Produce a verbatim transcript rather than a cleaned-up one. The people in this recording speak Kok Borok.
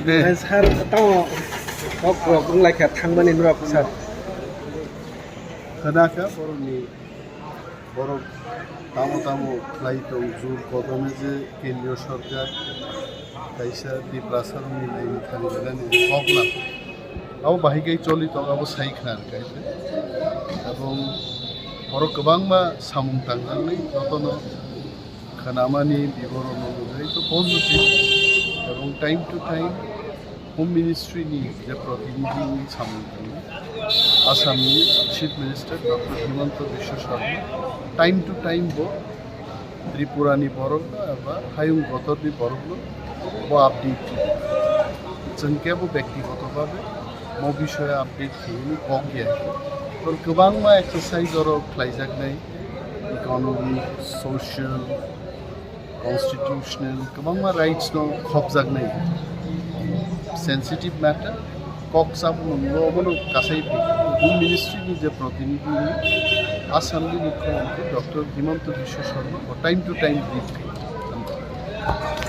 Eh, sir, tamo kok rok wng lai kha thangmani norok, sir. Khna kha borokni, borok tamo tamo khlai tong, jur kodome je kendriyo sorkar kaisa Tiprasa rokni naini thani belani kok na. Abo bahai khe choli tong, abo sai khna rwkha ite. Ebong borok kwbangma samung tangjaknai, jotono khnamani biboron no nugwi to positive, ebong time to time Home Ministry ni je protinidhi ni samung tangwi Assam ni Chief Minister Doctor Himanta Biswa Sarma time to time bo Tripura ni borok no eba hayung gotor ni borok no bo update khlai. Chwng kebo byaktigoto bhabe mo bishoyo update khlaiwi kok ya. Tor kwbangma exercise oro khlaijaknai, economic, social, constitutional, kwbangma rights no khopjaknai. Sensitive matter, kok sabung no obono kasai Home Ministry ni je protinidhi ni Assam ni Mukhyamantri Doctor Himanta Biswa Sarma bo time to time brief khlai.